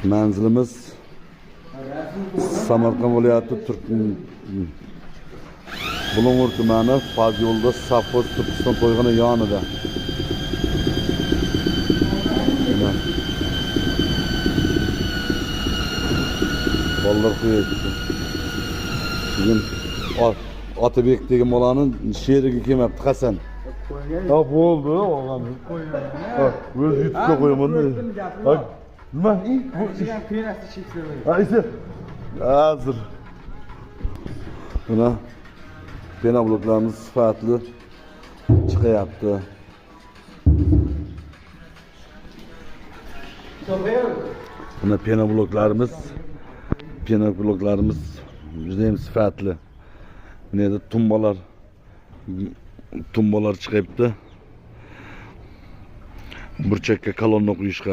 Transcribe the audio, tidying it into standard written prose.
Manzilimiz Samarqand viloyati Bulung'ur tumani, Faz yo'lida, Sovxoz Turkiston to'yxona yonida. Mana. Bolalar qo'yapti. Bugun Otabek degan bolani sherigi kelmabdi, Hasan. Ha, bo'ldi, og'am. Ha, o'zi YouTube'ga qo'yaman. Ha, nima? Bu Ha, esa. Hozir. Buna penobloklarimiz sifatli chiqayapti. Buna penobloklarimiz juda ham sifatli. Buna yerda tumbalar chiqyapti. Burchakka kolonna qo'yishga.